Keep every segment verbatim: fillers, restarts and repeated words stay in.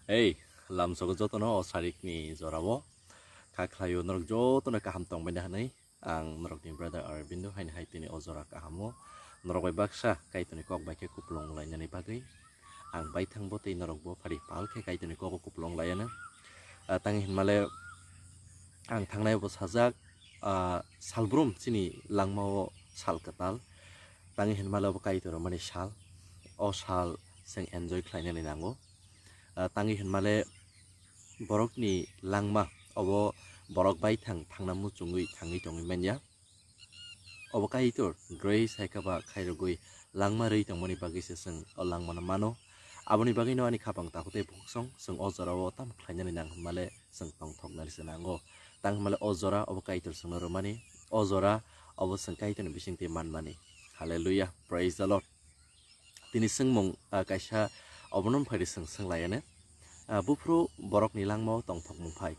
Hey, lamsogo jotono o sarikni jorao kha khlaio norok jotono kaham tongbaina hwnwi ang norokni brother Arvindo haino hai tini o jora kahamo norok bai baksa Kaitorni kok bai khe kupulung lainani bagwi ang baithangbo tei norokbo phari pal khe Kaitorni kogo kupulung laiano. Ah, tangwi hinmale ang thangnai bo sajak, ah, salbrum chini langmao sal kwtal. Tangwi hinmale obo Kaitor romani sal. O sal chwng enjoy khlainani nango. Ah, tangwi hinmale borokni langma obo borok baithang thangna muchungwi thangwi tongwi manya. Obo Kaitor grace hai khe ba khairogwi langma rwi tongmani bagwi se chwng o langmano mano. Aboni bagwino ani khapang takhuk tei bukhuk song chwng o jorao tamo khlainani nang hinmale chwng tongthoknani se nango. Tang hinmale o jora obo Kaitor chwngno rwmani, o jora obo chwng Kaitorni bisingtwi manmani. Hallelujah, praise the Lord. Tini swngmung, ah, kaisa obono phaidi chwng swnglaiya ne. Ah, buphuru borokni langmao tongthokmung phai.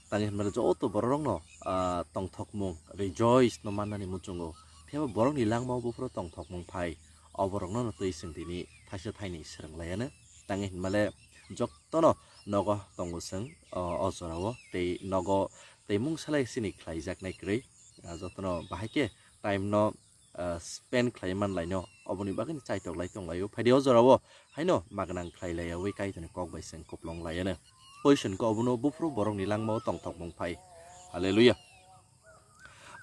Tangwi hinmale joto bororokno, ah, tongthokmung, rejoice no mannani muchungo. Phiya ba borokni langmao buphuru tongthokmung phai. Oborokno no twi chwng tini thaisa thaini swrwng laiya ne. Tangwi hinmale jotono nogo tongo chwng, o, o jorao tei nogo tei mungsa lai chini khlaijaknai kwrwi. Ah, jotono bahai khe time no ah, spend khlai man laino, oboni bagwino chaitok lai tong laio. Phaidi o jorao haino magwnang khlai laiyawi Kaitorni kok bai chwng kupulung laiano. Question khe obono buphuru borokni langmao tongthokmung phai. Hallelujah.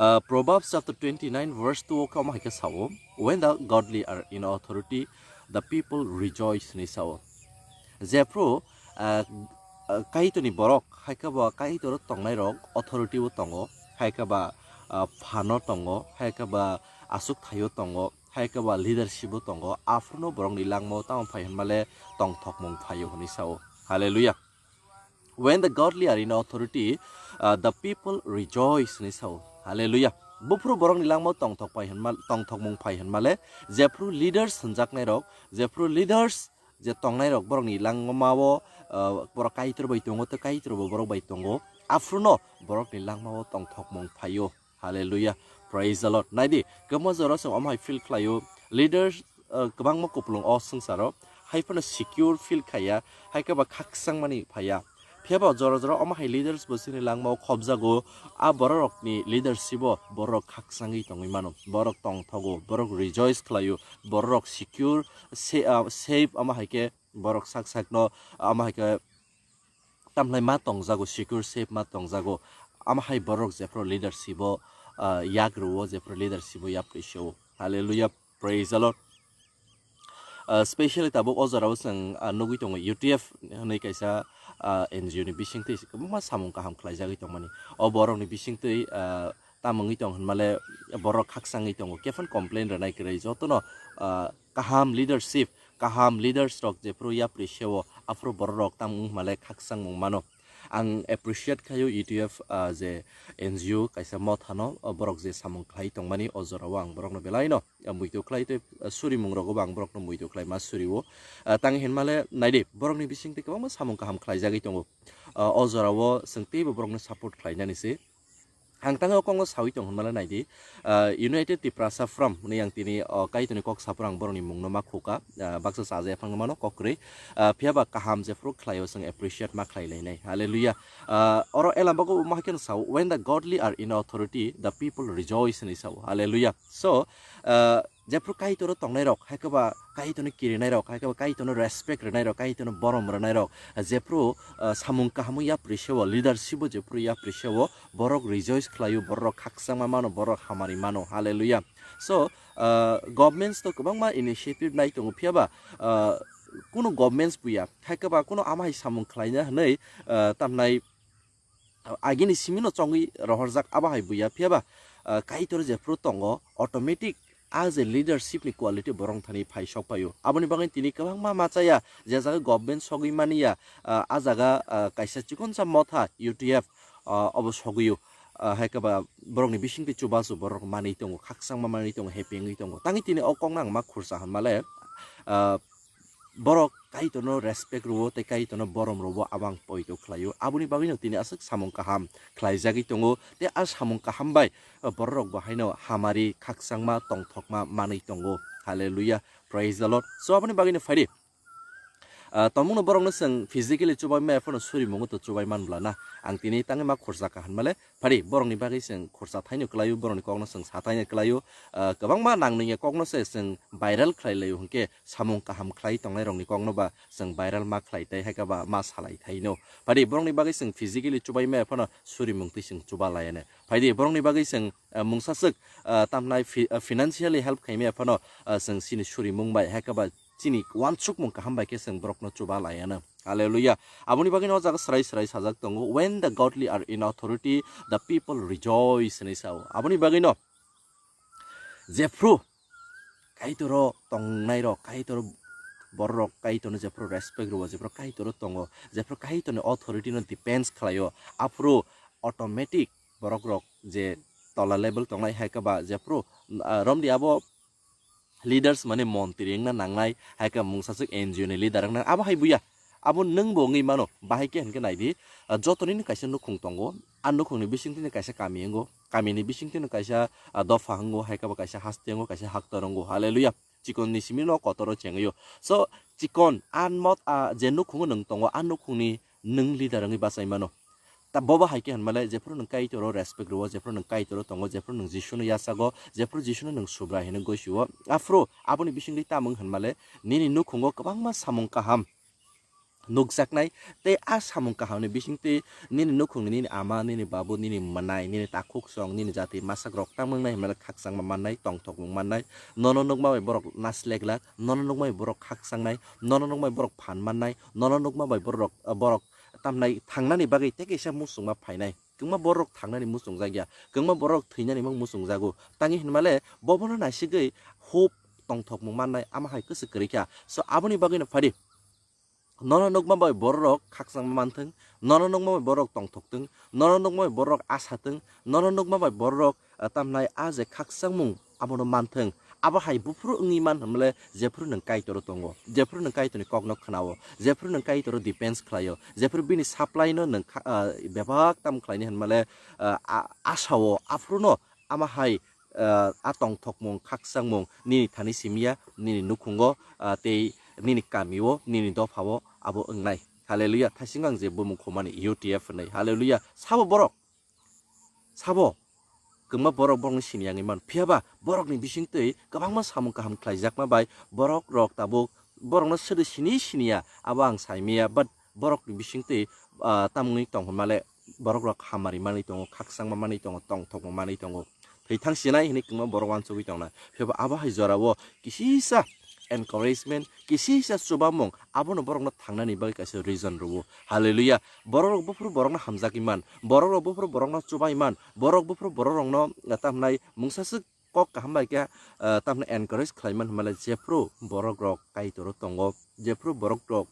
Ah, Proverbs chapter twenty-nine verse two o khe omo hai khe sao, "When the godly are in authority, the people rejoice," hinwi sao. Jephru, ah, ah, Kaitorni borok, hai khe bo Kaitor tongnai rok authority o tongo, hai khe ba, ah, phano tongo, hai khe ba aswk thaio tongo, hai khe ba leadership o tongo, aphuru no borokni langmao tamo phai hinmale tongthokmung phaio hinwi sao. Hallelujah. When the godly are in authority, ah, the people rejoice hinwi sao. Hallelujah. Buphuru borokni langmao tongthok phai hinma-, tongthokmung phai hinmale, jephru leaders hwnjaknai rok, jephru leaders je tongnai rok borokni langmao, ah, borok Kaitor bai tongo tei Kaitor bo borok bai tongo, aphuru no borokni langmao tongthokmung phaio. Hallelujah. Praise the Lord. Naidi, kwbangma jora chwng omo hai feel khlaio. Leaders, ah, kwbangma kupulung o swngcharo hai phano secure feel khaiya, hai khe ba khakchangmani phaiya. Phiya ba jora jora omo hai leaders bo chini langmao khobjago. A bororokni leadership o borok khakchangwi tongwi mano. Borok tongthogo, borok rejoice khlaio, borok secure, se-, ah, safe omo hai khe borok sak sakno omo hai khe tamhlai ma tongjago, secure, safe ma tongjago. Omo hai borok jephru leadership o, ah, yak rwo, jephru leadership o yapri seo. Hallelujah, praise the Lord. Ah, specially tabuk o jorao chwng, ah, nugwi tongo U T F hwnwi kaisa, ah, N G O ni bisingtwi kwbangma samung kaham khlaijagwi tongmani. O borokni bisingtwi, ah, tamo wngwi tong hinmale borok khakchangwi tongo. Kephano complain rwnai kwrwi jotono, ah, kaham leadership, kaham leaders rok jephru yapri seo, aphuru borok rok tamo wng hinmale khakchangmung mano. Ang appreciate khaio U T F, ah, je N G O kaisa mothano, ah, borok je samung khlai tongmani, o jorao ang borokno belaino, ah, muitu khlai tei, ah, surimung rogo bo ang borokno muitu khlai ma surio. Ah, tang hinmale naidi, borokni bisingtwi kwbangma samung kaham khlaijagwi tongo. Ah, o jorao chwng teibo borokno support khlainani se. Ang tangwi o kokno sawi tong hinmale naidi, ah, United Tiprasa Forum hwnwi ang tini, o, Kaitorni kok saphuru ang borokni mungno ma khuka, ah, baksa chaja yaphangno mano kok kwrwi. Ah, phiya ba kaham jephru khlaio chwng appreciate ma khlai lainai. Hallelujah. Ah, oro Ela bago ma hai kheno sao, "When the godly are in authority, the people rejoice," hinwi sao. Hallelujah. So, ah, jephru Kaitor o tongnai rok, hai khe ba Kaitor no kirinai rok, hai khe ba Kaitor no respect rwnai rok, Kaitor no borom rwnai rok, jephru, ah, samung kaham o yapri seo, leadership o jephru yapri seo, borok rejoice khlaio, borok khakchangma mano, borok hamari mano. Hallelujah. So, ah, governments to kwbangma initiative nai tongo, phiya ba, ah, kunu governments buya, hai khe ba kunu ama hai samung khlaina hwnwi, ah, tamnai agini simino chongwi rohorjak abo hai buya, phiya ba, ah, Kaitor jephru tongo, automatic a je leadership ni quality borok thani phai sok paio. Aboni bagwi tini kwbangma machaya, je jaga government sogwi maniya, ah, a jaga, ah, kaisa chikonsa motha U T F, ah, obo sogwio, ah, hai khe ba borokni bisingtwi chubachu borok manwi tongo, khakchangma manwi tongo, happy wngwi tongo. Tangwi tini o kokno ang ma khursa hinmale, ah, borok Kaitorno respect rwo tei Kaitorno borom rwo, abo ang poito khlaio. Aboni bagwino tini aswk samung kaham khlaijagwi tongo tei a samung kaham bai bororok bo haino hamari, khakchangma, tongthokma manwi tongo. Hallelujah, praise the Lord. So aboni bagwino phaidi, Ah, tongmungno borokno chwng physically chubaima phano surimungo to chubai man bla na. Ang tini tangwi ma khorsa kha hinmale, phadi borokni bagwi chwng khorsa thaino kwlaio, borokni kokno chwng sa thaino kwlaio. Ah, kwbangma nangni kokno se chwng viral khlai laio, hinkhe samung kaham khlai tongnai rokni kokno ba chwng viral ma khlai tai, haikhe ba ma salai thaino. Phadi borokni bagwi chwng physically chubaima phano surimung twi chwng chuba laiya ne. Phaidi borokni bagwi chwng, ah, mungsa swk, ah, tamnai fi-, ah, financially help khaima phano, ah, chwng chini surimung bai, haikhe ba chini uansukmung kaham bai khe chwng borokno chuba laiya no. Hallelujah. Aboni bagwino o jaga swrai swrai sajak tongo, "When the godly are in authority, the people rejoice," hinwi sao. Aboni bagwino jephru Kaitoro tongnairok, Kaitoro bororok Kaitorno jephru respect rwo, jephru Kaitoro tongo, jephru Kaitorni authority no defense khlaio, aphuru automatic borokrok je tola level tongnai, haikhe ba jephru, ah, romdi abo leaders mane montri wngna nangnai, haikhe mungsa swk N G O ni leader wngna, abo hai buya. Abo nwng bo wngwi mano, bahai khe hinkhe naidi, ah, joto nini kaisa nukhung tongo, a nukhungni bisingtwi ni kaisa kami wngo, kamini bisingtwi ni kaisa, ah, dopha wngo, haikhe bo kaisa haste wngo, kaisa haktor wngo. Hallelujah. Chikon ni simi no kotoro chengwi o. So, chikon, a mot, a je nukhungo nwng tongo, a nukhungni nwng leader wngwi bachai mano. Ta bobo hai khe hinmale, jephru nwng Kaitorno respect rwo, jephru nwng Kaitorno tongo, jephru nwng Jisuno yachago, jephru Jisuno nwng Subrai hino goisio. Aphuru aboni bisingtwi tamung hinmale, nini nukhungo kwbangma samung kaham nukjaknai, tei a samung kahamni bisingtwi nini nukhungni, nini ama, nini babu, nini mwnai, nini takhuksong, nini jati masakrok tamung nai hinmale khakchangma mannai, tongthokmung mannai, nono nukma bai borok nasleglak, nono nukma bai borok khakchangnai, nono nukma bai borok phan mannai, nono nukma bai borok, borok tamnai thangnani bagwi tei kaisa muchungma phainai. Kwbangma borok thangnani muchungjakya, kwbangma borok thwinani mung muchungjago. Tangwi hinmale bobono naisigwi hope tongthokmung mannai, ama hai kwchwk kwrwi kha. So, aboni bagwino phadi, nono nukma bai bororok khakchangma manthwng, nono nukma bai bororok tongthokthwng, nono nukma bai bororok asatwng, nono nukma bai bororok, ah, tamnai a je khakchangmung abono manthwng. Abo hai buphuru wngwi man hinmale, jephuru nwng Kaitorno tongo, jephuru nwng Kaitorni kokno khwnao, jephuru nwng Kaitorno defense khlaio, jephuru bini supply no nwng kha-, ah, bebak tam khlaini hinmale, ah, a-, asao, aphuruno ama hai, ah, a tongthokmung, khakchangmung nini thani simiya, nini nukhungo, ah, tei nini kamio, nini dophao abo wngnai. Hallelujah. Thaisingo ang je bumung khumani U T F hinwi. Hallelujah. Sabo borok. Sabo. Kwbangma borok borokni sini yangwi man. Phiyaba borokni bisingtwi kwbangma samung kaham khlaijakma bai borok rok tabuk borokno sodo sini siniya abo ang saimiya, but borokni bisingtwi, ah, tamungni tong hwnmale borok rok hamari manwi tongo, khakchangma manwi tongo, tongthokma manwi tongo. Thwi thang sinai hinwi kwbangma borok uansugwi tongnai. Phiyaba abo hai jorao kisisa encouragement, kisisa chubamung abono borokno thangnani bagwi kaisa reason rwo. Hallelujah. Borok rok buphuru borokno hamjagwi man, borok rok buphuru borokno chubai man, borok buphuru borok rokno, ah, tamhnai mungsa swk kok kaham bai khe, ah, tamni encourage khlai man hinmale jephru borok rok Kaitorno tongo, jephru borok rok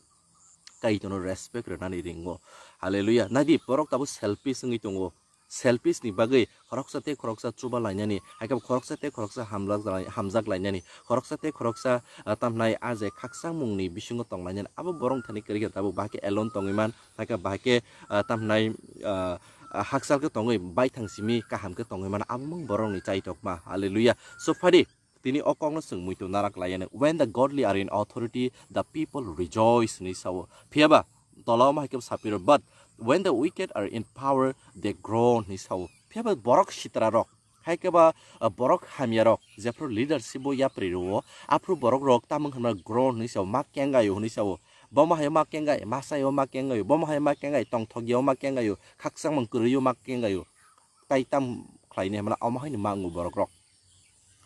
Kaitorno respect rwnani ringo. Hallelujah. Naidi borok tabuk selfish wngwi tongo. Selfish ni bagwi khoroksa tei khoroksa chuba lainani, hai khe bo khoroksa tei khoroksa hamjak lai-, hamjak lainani, khoroksa tei khoroksa, ah, tamhnai a je khakchangmungni bisingo tong lainani. Abo borok thani kwrwi khe tabuk bahai khe alone tongwi man. Hakhe bahai khe, ah, tamhnai, ah, ah, hakchal khe tongwi, baithang simi kaham khe tongwi mano, abo mung borokni chaitokma. Hallelujah. So phadi, tini o kokno chwng muitu narak laiyani, "When the godly are in authority, the people rejoice," hinwi sao. Phiyaba tola omo hai khe sapiro, "But when the wicked are in power, they groan," hinwi sao. Phiyaba borok sitra rok, hai khe ba, ah, borok hamya rok, jephru leadership o yapri rwo, aphru borok rok tamung hwnba groan hinwi sao, ma kengaio hinwi sao. Bomo hayo ma kengai, masayo ma kengaio, bomo hayo ma kengai, tongthokyo ma kengaio, khakchangmung kwrwio ma kengaio. Tai tam khlaini hwnba omo haino ma wngo borok rok.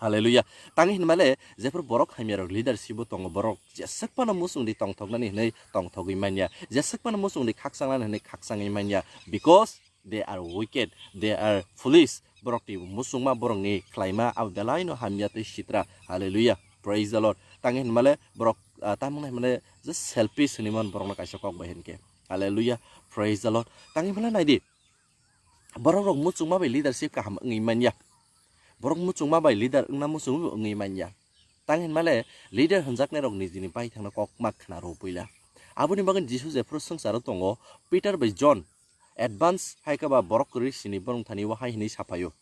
Hallelujah. Tangwi hinmale, jephru borok hamya rok leadership o tongo, borok jeswk phano muchungdi tongthoknani hinwi tongthogwi manya, jeswk phano muchungdi khakchangnani hinwi khakchangwi manya, because they are wicked, they are foolish. Borokni muchungma, borokni khlaima abo belaino hamya tei sitra. Hallelujah. Praise the Lord. Tangwi hinmale borok, ah, tamung hinmale just selfish hinwi man borokno kaisa kok bai hinkhe. Hallelujah. Praise the Lord. Tangwi hinmale naidi. Borok rok muchungma bai leadership kaham wngwi manya. Borok muchungma bai leader wngna muchungma bai wngwi manya. Tang hinmale leader hwnjaknai rok nijini baithangno kok ma khna rw puila. Aboni bagwi Jisu jephru swngcharo tongo, Peter bai John advance hai khe ba borok kwrwi sini borok thani o hai hinwi saphaio.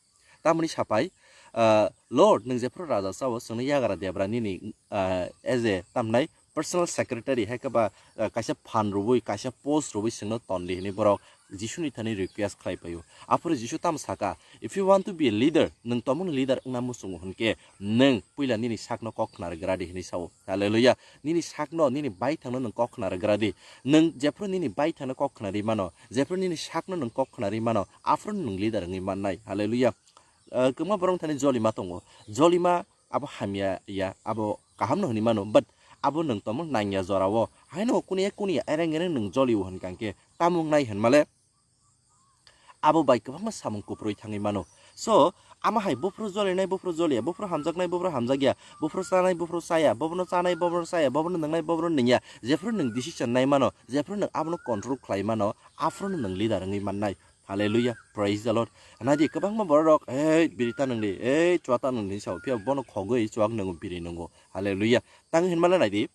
Tamoni saphai, ah, "Lord, nwng jephru raja chao, chwngno yagra debra nini, ah, eje tamnai personal secretary, hai khe ba, ah, kaisa phan rwui, kaisa post rwui chwngno ton di hwnwi borok Jisuni thani request khlai paio. Aphuru Jisu tamo saka, "If you want to be a leader, nwng tomoni leader wngna muchungo hwn khe, nwng puila nini sakno kok khna rwgra di," hwnwi sao. Hallelujah. Nini sakno, nini baithangno nwng kok khna rwgra di. Nwng jephru nini baithangno kok khna ri mano, jephru nini sakno nwng kok khna ri mano, aphuru nwng leader wngwi mannai. Hallelujah. Ah, kwbangma borok thani jolima tongo. Jolima abo hamya ya, abo kaham no hwnwi mano, but abo nwng tongmung nangya jorao, haino kuniya kuniya ereng ereng nwng jolio hwnkha khe, tamo wngnai hwnmale abo bai kwbangma samung kuprwi thangwi mano. So, ama hai buphuru jolinai, buphuru joliya, buphuru hamjaknai, buphuru hamjakya, buphuru chanai, buphuru chaya, bobono chanai, bobono chaya, bobono nwngnai, bobono nungya, jephuru nwng decision nai mano, jephuru nwng abono control khlai mano, aphuru nwng leader wngwi mannai. Hallelujah, praise the Lord. Naidi kwbangma borok rok, "Ei, biri ta nung di, ei, chua ta nung di," hinwi sao. Phiya bono khogwi chuak nungo, biri nungo. Hallelujah. Tang hinmale naidi.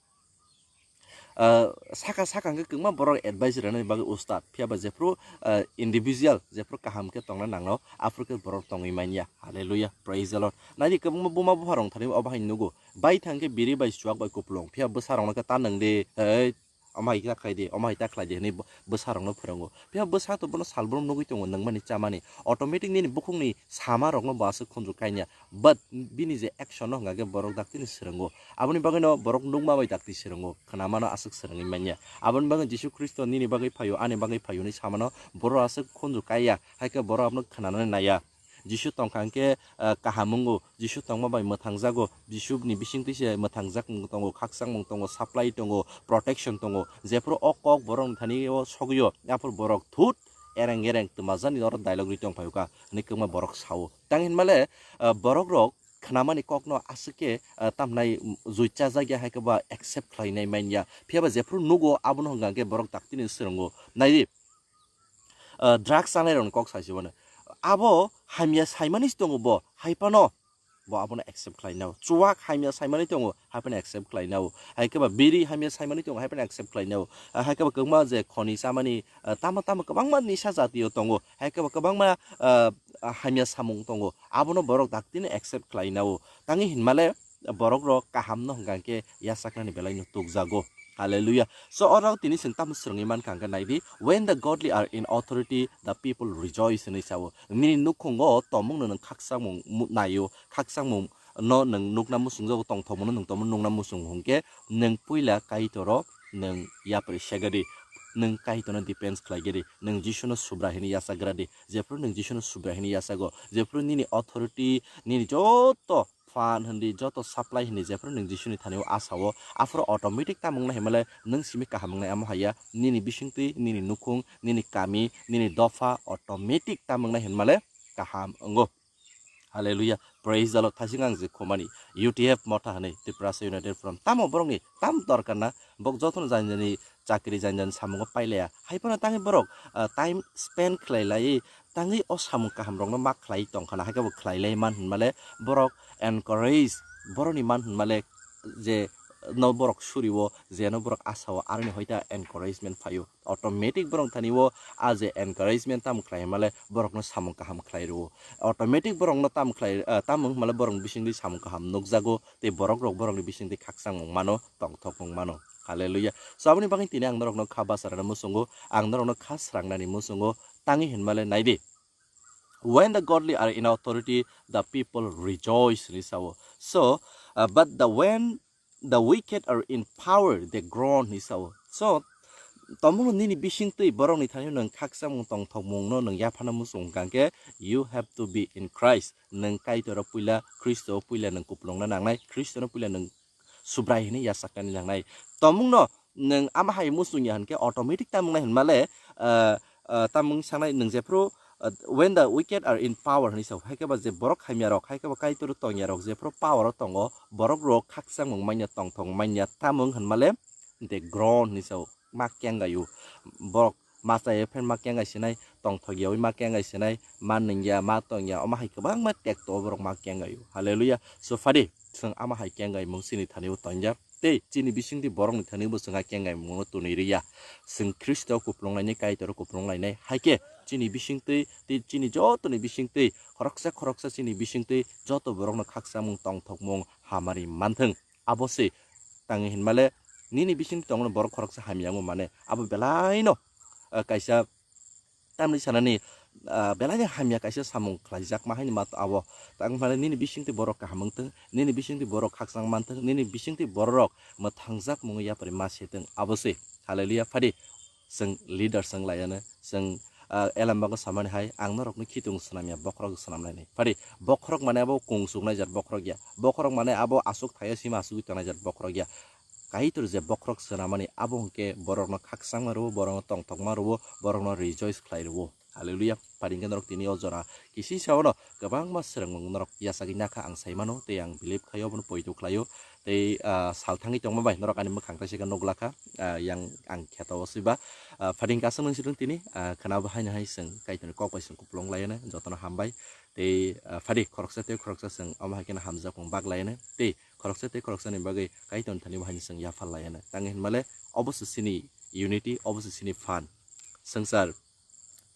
Ah, saka saka hwnkhe kwbangma borok advice rwnani bagwi ustad. Phiya ba jephru, ah, individual, jephru kaham khe tongna nangno, aphuru khe borok tongwi manya. Hallelujah, praise the Lord. Naidi kwbangma buma bupha rok thani obo hai nugo. Bai thang khe biri bai chuak bai kupulung. Phiya bwsa rokno khe ta nung di, ei, omo hai ta khlai di, omo hai ta khlai di hwnwi bo-, bwsa rokno phwrwngo. Phiya bwsa to bono salbrum nugwi tongo nungmani chamani. Automatic nini bukhukni sama rokno bo aswk khunju kainya. But bini je action no hwnga khe borok daktini swrwngo. Aboni bagwino borok nukma bai dakti swrwngo. Khwnamano aswk swrwngwi manya. Aboni bagwi Jisu Khristo nini bagwi phaio, ani bagwi phaio hwnwi samano borok aswk khunju kaiya. Hai khe borok abono khwnanani naiya. Jisu tongkha hwnkhe, ah, kaham wngo, Jisu tongma bai mwthangjago, Jisuni bisingtwi se mwthangjak tongo, khakchangmung tongo, supply tongo, protection tongo. Jephru o kok borokni thani o sogwio, aphuru borok thut ereng ereng twmajani oro dialogue ri tongphaio ka hwnwi kwbangma borok sao. Tang hinmale, ah, borok rok khnamani kokno aswk khe, ah, tamnai jui chajakya hai khe ba accept khlainai manya. Phiya ba jephru nugo abono hwnka khe borok daktino swrwngo. Naidi, ah, drugs chanai rokni kok saisi bono. Abo hamya saimani se tongo bo, hai phano bo abono accept khlai nao. Chuwak hamya saimani tongo, hai phano accept khlai nao. Hai khe ba biri hamya saimani tongo, hai phano accept khlai nao. Ah, hai khe ba kwbangma je khoni chamani, ah, tamo tamo kwbangma nisa jatiyo tongo, hai khe ba kwbangma, ah, hamya samung tongo. Abono borok daktino accept khlai nao. Tangwi hinmale borok rok kaham no hwnka khe yachaknani belai no tukjago. Hallelujah. So, oro tini chwng tamo swrwngwi mankha hwnkhe naidi, "When the godly are in authority, the people rejoice," hinwi sao. Nini nukhungo tongmungno nwng khakchangmung mu-, naio, khakchangmung no nwng nukna muchungjago, tongthokmungno nwng tongmung nukna muchungo hwnkhe, nwng puila Kaitoro nwng yapri segadi, nwng Kaitorno depends khlaigadi, nwng Jisuno Subra hinwi yachakgradi. Jephru nwng Jisuno Subra hinwi yachago, jephru nini authority, nini joto phan hindi, joto supply hindi, jephru nwng Jisuni thani o asao, aphuru automatic tamung nai hinmale nwng simi kaham wngnai, amo haiya nini bisingtwi, nini nukhung, nini kami, nini dopha automatic tamung nai hinmale kaham wngo. Hallelujah, praise the Lord. Thasing ang je khomani U T F motha hinwi, Tiprasa United Front, tamo borokni tam dorkar na, bok jotono jani jani chakri jani jani samungo pailaya. Hai phano tangwi borok, ah, time spend khlai lai, tangwi o samung kaham rokno ma khlai tong khana, hai khe bo khlai lai man hinmale borok encourage, borokni man hinmale je no borok suriwo, je no borok asao, aroni hoita encouragement phaio. Automatic borok thani o a je encouragement tam khlai hinmale borokno samung kaham khlai rwo. Automatic borokno tam khlai, ah, tamo hinmale borokni bisingtwi samung kaham nukjago, tei borok rok borokni bisingtwi khakchangmung mano, tongthokmung mano. Hallelujah. So, aboni bagwi tini ang norokno kha bacharana muchungo, ang norokno kha srangnani muchungo, tangwi hinmale naidi. "When the godly are in authority, the people rejoice," hinwi sao. So, uh, but the when the wicked are in power, they groan, hinwi sao. So, tongmungno nini bisingtwi borokni thani nwng khakchangmung tongthokmungno nwng yaphana muchung hwnkha khe, you have to be in Christ. Nwng Kaitor o puila, Khristo o puila nwng kupulungna nangnai, Khristo no puila nwng Subrai hinwi yachaknani nangnai. Tongmungno nwng ama hai muchung ya hinkhe automatic tamung nai hinmale, ah, ah, tamung sangnai nwng jephru, ah, "When the wicked are in power," hinwi sao, hai khe ba je borok hamya rok, hai khe ba Kaitor tongya rok jephru power o tongo, borok rok khakchangmung manya, tongthok manya, tamung hinmale they groan hinwi sao, ma kengaio. Borok ma chaya phano ma kengai sinai, tongthok yaui ma kengai sinai, ma nungya, ma tongya, omo hai kwbangma tekto borok ma kengaio. Hallelujah. So phadi, chwng ama hai kengaimung chini thani o tongya. Tei chini bisingtwi borokni thani bo chwng a kengaimungno twnwi rwya. Chwng Khristo kupulung lainai, Kaitor kupulung lainai. Hai khe chini bisingtwi, tei chini jotoni bisingtwi, khoroksa khoroksa chini bisingtwi joto borokno khakchangmung, tongthokmung, hamari manthwng. Abo se tangwi hinmale Nini bisingtwi tongmani borok khoroksa hamya wngmani abo belaino, ah, kaisa tamni sanani, ah, belaino hamya kaisa samung khlaijakma haini mat abo. Tangmani nini bisingtwi borok kaham wngtwng, nini bisingtwi borok khakchang mantwng, nini bisingtwi borok mwthangjak mungwi yapari ma setwng abo se. Hallelujah. Phadi, chwng leader chwng laiyano, chwng, ah, elambago samani hai, ang norokni khitung swnamya, bokhorok swnamlainai. Phadi, bokhorok mane abo kung chuknai jat bokhorok ya. Bokhorok mane abo aswk thaio sima aswkwi tongnai jat bokhorok ya. Kaitor je bokhorok swnamani abo hwnkhe borokno khakchangma rwo, borokno tongthokma rwo, borokno rejoice khlai rwo. Hallelujah. Phadi hwnkhe norok tini o jora kisi saono kwbangma swrwngmung norok yachagwi nakha ang saimano, tei ang believe khaio, abono poito khlaio. Tei, ah, sal thangwi tongma bai norok ani mwkhang taisika nukglakha, ah, yang ang kheto o siba. Ah, phadi hwnkhe aswk nang sidung tini, ah, khwnabo haino hai chwng Kaitorni kok bai chwng kupulung laiyano, jotono hambai. Tei, ah, phadi khoroksa tei khoroksa chwng omo hai kheno hamjakmung bak laiyano. Tei khoroksa tei khoroksani bagwi Kaitorni thani bo haino chwng yaphar laiyano. Tangwi hinmale obo se chini unity, obo se chini phan. Swngchar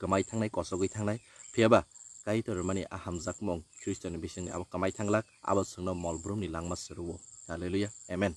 kwmai thangnai, kosogwi thangnai, phiyaba Kaitor rwmani a hamjakmung Khristoni bisingni abo kwmai thanglak, abo chwngno mol brumni langma se rwo. Hallelujah. Amen.